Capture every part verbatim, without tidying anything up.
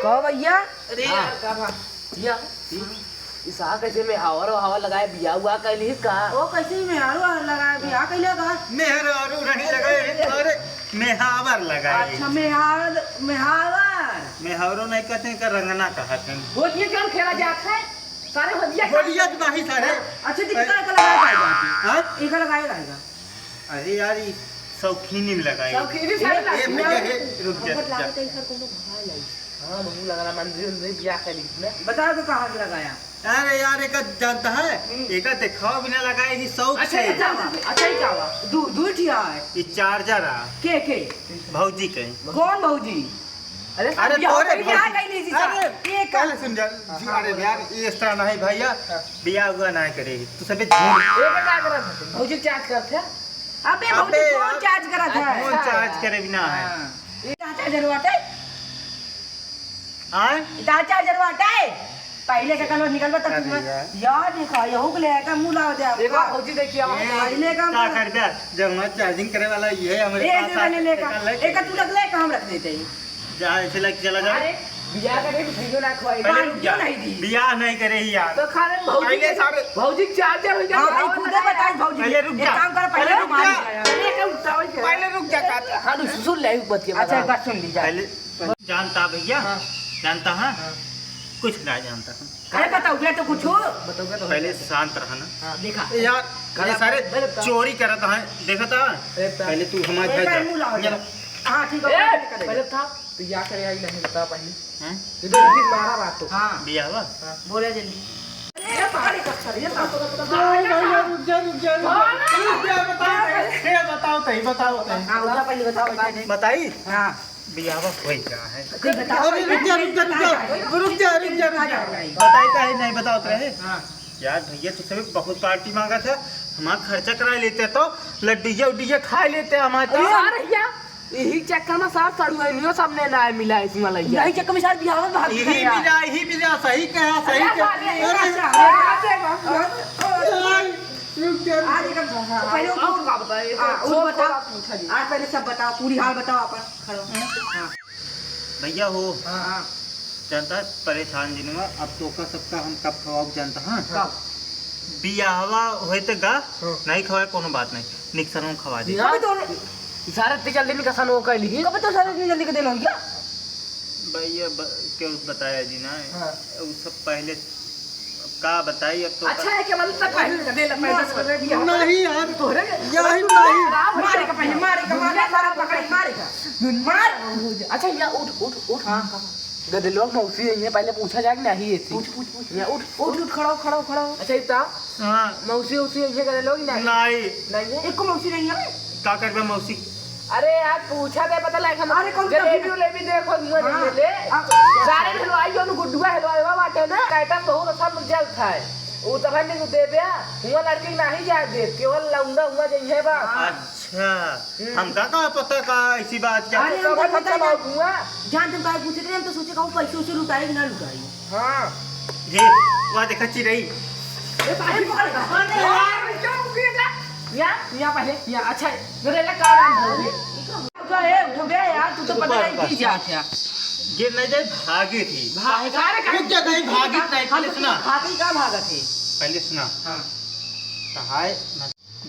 कहो भैया। अरे हाँ। यार, का बा? भैया, ई, ई साहब कैसे मेहावर वहावर लगाए, बियाह उआह कैली का? ओ, कैसे ही मेहारू लगाए, बियाह कैले का? मेहरारू नहीं लगाए, अरे, मेहावर लगाए। अच्छा, मेहावर, मेहावर। मेहावरो नहीं कहते, इनका रंगना कहते हैं। होलिया कौन खेला जात है? सारे होलिया का होलिया तो नहीं सारे। अच्छा, तो अरे। इनका लगाए जाएगा। हाँ? इनका लगाए जाएगा। अरे यार, ई शौकीनी में लगाई। शौकीनी सारे ए, ए, लगाई। भैया, ए, रुक जा, हमर रुक जा। लागत है, इधर कोनो भाई आई। हाँ, बहू लगा रहा, मंदिर, मंदिर बियाह कर ली ना। बता दो कहाँ से लगाया? अरे यार, एका जानता है? हम्म। एका देखावा बिना लगाए ही शौक अच्छा, से। अच्छा, अच्छा, अच्छा, ये क्या हुआ? दू, दू ठिया है। ये चार्जर है। के, के? भौजी के। कौन भौजी? अरे, अरे, बियाह तोरे कइले भौजी। आ गइली जी साहब। अरे, ये का? पहले सुन जा। जी, हाँ, अरे बोलो। यार, ये इस तरह नहीं भैया, हाँ। बियाह हुआ नहीं करे। तू सबे झूठ। ये का करत है? भौजी चार्ज करत है? अबे, भौजी अबे फोन यार, चार्ज करत है। फोन अच्छा। चार्ज करे बिना है। हाँ। ये कहाँ चार्जर बाटे? आय? ये कहाँ चार्जर बाटे? पहले के कलर निकल बा तब अरे तुम यार। यार देखा, यहू के ले आया, मुँह लावा दे आपका। देखा, भौजी देखिए, हम ए, पहले का का मुँह कर दे? जब हमारा चार्जिंग करे वाला ये है, हमारे ए, पास दे आ, वाले लेकर, निकाल ले। एक तू रख ले, काम रख देते हैं। जा, ऐसे लेके चला जा। अरे, बियाह करे भी भैया ना खुआई, पहले बांध रुक जा। क्यों नहीं दी? बियाह नहीं करे ही यार। तो खा ले भौजी पहले के, सारे भौजी के चार्जर हो गया, हाँ, भाई, खुदे बताए भौजी। पहले रुक एक जा। काम कर, पहले पहले रुक मार जा। दिया। पहले क्या उठा हो गया? पहले रुक जा, चाचा। हाँ, तो सुन ले, एक बात ये अच्छा, बता। एक बात सुन ली जाए। पहले जानता भैया, हाँ। जानता है? हाँ। कुछ ना जानता है। अरे बताओ, ये तो कुछ हो। बताओ, बताओ। पहले शांत रहा ना। हाँ। देखा। ए यार, खड़ा ये सारे पहले बता। चोरी करत हैं, देखा था? अरे बता। पहले तू हमारे ए, घर जा। मुँह लाओ मेरा जरा। हाँ, ठीक है, ए, पहले कर दे। पहले था, तो या करे आई नहीं, बता पहले। हैं? ये तो इसी मारा बात तो। हाँ। बियाह हुआ? हाँ। बोले जल्दी। ये पकड़, ये पकड़, ये पकड़। रुक जा, रुक जा, रुक जा, रुक जा, बताओ, ए, बताओ तई, बताओ तई। हाँ, उधर पहले बताओ, बताओ। बताई? हाँ। बियाह होई का है? कोई बताओ, अरे, रुक जा, रुक जा, रुक जा, रुक जा, रुक जा, रुक जा। बताई का है, नहीं बताओ तो रहे। हाँ। यार भैया, तू सभी बहुत पार्टी मांगा था, हमारा खर्चा करा लेते तो लड्डू उड्डू खा लेते हमारे तो। अरे यार भैया, यही चक्कर में सार सड़ुआइनियो सामने ना मिला इसमें लइया। यही चक्कर में सार बियाह में भाग यही गया। मिला, यही मिला, सही कहा, सही अरे कहा। बाप रे, अरे, अरे, अरे, अरे, रुक जा, रुक आज जा। एकदम, हाँ, हाँ, पहले हाँ, उठ, और का बताए? हाँ, उठ, खोल, बताओ। खोल, आप पूछा जी। आज पहले सब बताओ, पूरी हाल बताओ अपन। खड़ो। हाँ। भैया हो, हाँ, हाँ। जानता है, परेशान जिन हुआ, अब तोका सबका हम कब खवाओ जानता, हाँ? कब? बियाहवा होए ते गा, हाँ। नहीं खवाए कोनो बात नहीं, निक्सर में खवा दे। अबे तो इशारा इतनी जल्दी निकसन हो कैली ही। कब तो सारे इतनी जल्दी के देना हो गया? भैया ब-, क्यों बताया जी ना? हाँ। वो सब पहले अब का बताई, अब तो अच्छा है कि मतलब पहले का दे ले, पहले से बता दिया। नहीं यार, तोहरे के यही नहीं। मारे का पहले, मारे का, मारे का, मारे का, पकड़, मारे का। मार। अच्छा, या उठ, उठ, उठ। हाँ, कहाँ? गदे लोग मौसी यही है, पहले पूछा जाए कि नहीं ऐसी। पूछ, पूछ, पूछ। या उठ, उठ, उठ, खड़ा हो, खड़ा हो, खड़ा हो। अच्छा, इतना? हाँ। मौसी, उसी यही गदे लोग नहीं? नहीं। नहीं है? एक को मौसी नहीं है? का करबे मौसी? अरे यार, पूछा दे, पता लगे हम अरे, कौन जलेबी सा उलेबी देखो, मुँह हाँ। नहीं ले। हाँ। सारे हलवाई, जो गुड्डुआ हलवाई बाटे ना, आइटम बहुत अच्छा मिल जाता है। वो तब नहीं देबे, हुआ लड़की नहीं जाए दे, केवल लौंडा हुआ जइहे बा। अच्छा, हम्म। हमका का पता का ऐसी बात क्या? अरे, तो हमका कब पता हम है। हुआ? जान तुम काहे पूछे रहे, हम तो सोचे कहूँ पैसे उसे लुटाई कि ना लुटाई। हाँ। ये, वहाँ देखा चिरई। ए, भाई, भाई, भाई, यार, क्या हो गया था? या, या पहले, या, अच्छा, गोरेला का नाम है? उठा, ए, उठ बे यार, तू तो पता नहीं की जात है। गिर नहीं जाए, भागे थी। भाग, अरे, रुक जा, नहीं, भागित नहीं, पहले हम सुना। भागी का भागत है? पहले सुना। हाँ। तो हाय,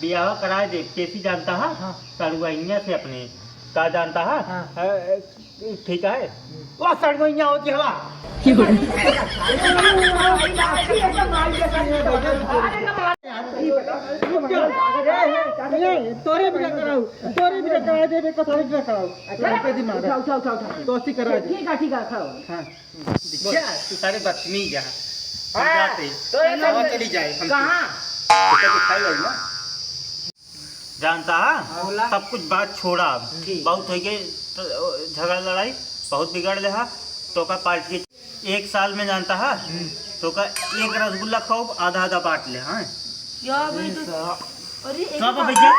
बियाह कराए दे, कैसी जानता है? हाँ। सड़ुआइया से अपने, का जानता है? हाँ। अ, अ, ठीक है। हम्म। वो सड़ुआइया होती हवा। तोरे भी कराऊ, तोरे भी कराए दे, बेटा, तोरे भी कराऊ। अच्छा, पे दिमाग है। उठा, उठा, उठा, उठा। दोस्ती करा दे। ठीक है, ठीक है, खाओ। हाँ। अच्छा, तू सारे बदतमीज है। हाँ, जाते। तो ये हवा सब चली जाए, हम कहाँ? तो क्या दिखाई आई ना? जानता है? हाँ, बोला। सब कुछ बात छोड़ा अब। ठीक। बहुत हो गए, तो झगड़ा लड़ाई, बहुत बिगड़ ले हा। तो का पार्टी एक साल में जानता है? हम्म। तो का एक रसगुल्ला खाओ, आधा आधा बांट ले, हाँ? यार, भाई, तो, अरे, एक का बात भैया?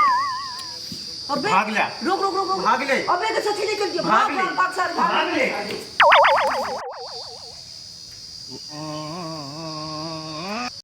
अबे, भाग ले। रुक, रुक, रुक, रुक। भाग ले। अबे, तो सच ही निकल गया। भाग भाग, ले। भाग, भाग, सारे भाग। भाग ले।